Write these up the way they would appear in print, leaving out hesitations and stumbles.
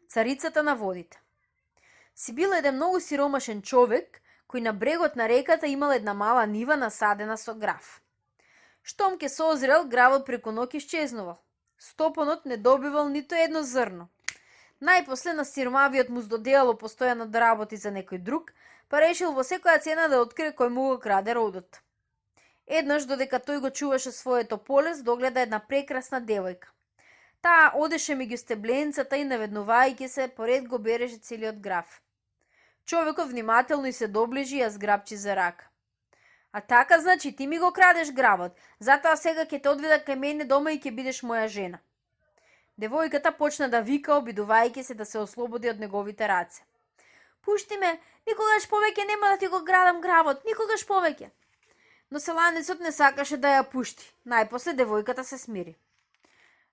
Царицата на водите. Си бил еден многу сиромашен човек, кој на брегот на реката имал една мала нива насадена со грав. Штом ке созрел, гравот преку ноќ исчезнувал. Стопанот не добивал ниту едно зрно. Најпосле на сиромавиот му здоделало постојано да работи за некој друг, па решил во секоја цена да открие кој му го краде родот. Еднаш, додека тој го чуваше своето поле, догледа една прекрасна девојка. Таа одеше меѓу стебленцата и наведнувајќи се, поред го береше целиот грав. Човекот внимателно и се доближи и ја зграбчи за рака. А така, значи, ти ми го крадеш гравот, затоа сега ќе те одведа кај мене дома и ќе бидеш моја жена. Девојката почна да вика, обидувајќи се да се ослободи од неговите раце. Пушти ме, никогаш повеќе нема да ти го крадам гравот, никогаш повеќе. Но селанецот не сакаше да ја пушти. Најпосле девојката се смири.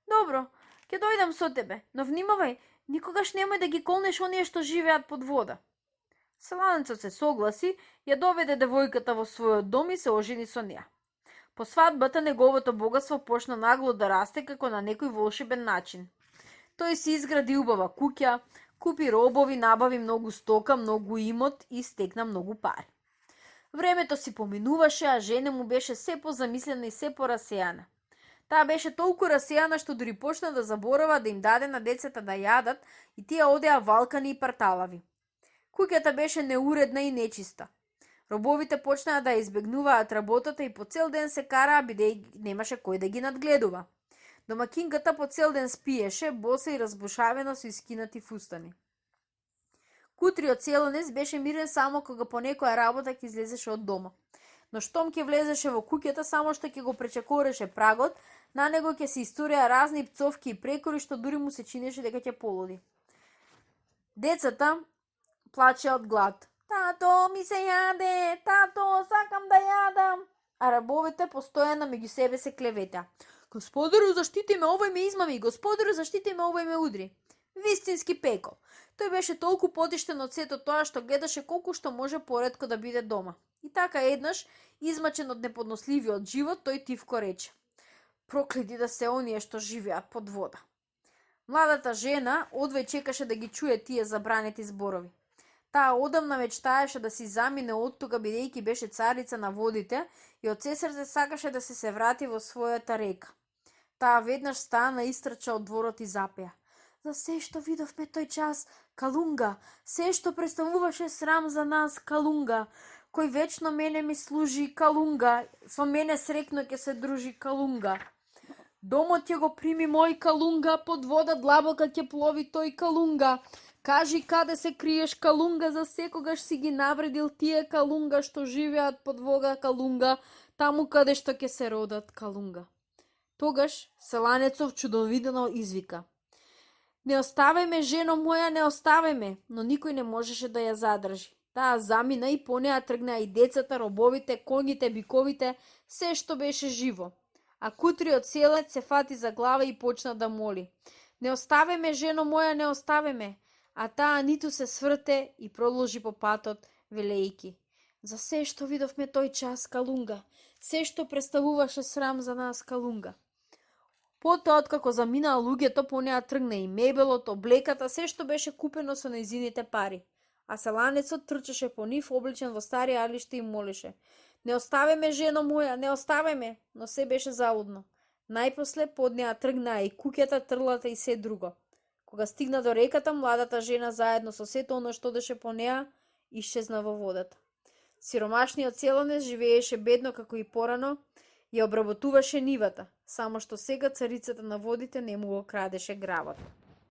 Добро, ќе дојдам со тебе, но внимавај, никогаш немој да ги колнеш оние што живеат под вода. Селанецот се согласи, ја доведе девојката во својот дом и се ожени со неа. По свадбата неговото богатство почна нагло да расте како на некој волшебен начин. Тој си изгради убава куќа, купи робови, набави многу стока, многу имот и стекна многу пари. Времето си поминуваше, а жена му беше се позамислена и се порасејана. Таа беше толку расејана што дури почна да заборава да им даде на децата да јадат и тие одеа валкани и парталави. Куќата беше неуредна и нечиста. Робовите почнаа да избегнуваат работата и по цел ден се караа бидејќи немаше кој да ги надгледува. Домакинката по цел ден спиеше, боса и разбушавена со искинати фустани. Кутриот целонес беше мирен само кога по некоја работа ќе излезеше од дома. Но штом ќе влезеше во куќата, само што ќе го пречекореше прагот, на него ќе се историја разни пцовки и прекори што дури му се чинеше дека ќе полуди. Децата плачеа од глад. Тато, ми се јаде, тато, сакам да јадам. А рабовите постојано меѓу себе се клевета. Господару, заштити ме, овој ме измами, господару, заштити ме, овој ме удри. Вистински пекол. Тој беше толку потиштен од сето тоа што гледаше колку што може поретко да биде дома. И така еднаш, измачен од неподносливиот живот, тој тивко рече: проклети да се оние што живеат под вода. Младата жена одвај чекаше да ги чуе тие забранети зборови. Таа одамна мечтаеше да си замине од тука, бидејќи беше царица на водите и од се срце сакаше да се врати во својата река. Таа веднаш стана, истрча од дворот и запеа: за се што видовме тој час, Калунга, се што представуваше срам за нас, Калунга, кој вечно мене ми служи, Калунга, со мене срекно ќе се дружи, Калунга. Домот ќе го прими мој Калунга, под вода длабока ќе плови тој Калунга. Кажи каде се криеш, Калунга, за секогаш си ги навредил тие, Калунга, што живеат под вода, Калунга, таму каде што ќе се родат, Калунга. Тогаш селанецов чудовидено извика: не оставај ме, жено моја, не оставај ме, но никој не можеше да ја задржи. Таа замина и по неа тргна и децата, робовите, коњите, биковите, се што беше живо. А кутриот селец се фати за глава и почна да моли: не оставај ме, жено моја, не оставај ме. А таа ниту се сврте и продолжи по патот, велејки: за се што видовме тој час, Калунга, се што представуваше срам за нас, Калунга. Потоа, откако заминаа луѓето, по неа тргна и мебелот, облеката, се што беше купено со нејзините пари. А селанецот трчаше по нив, облечен во стари алиште, и молеше: не оставај ме, жено моја, не оставај ме, но се беше залудно. Најпосле под неа тргнаа и куќата, трлата и се друго. Кога стигна до реката, младата жена заедно со сето оно што одеше по неа, исчезна во водата. Сиромашниот селонец живееше бедно како и порано и обработуваше нивата, само што сега царицата на водите не му го крадеше гравот.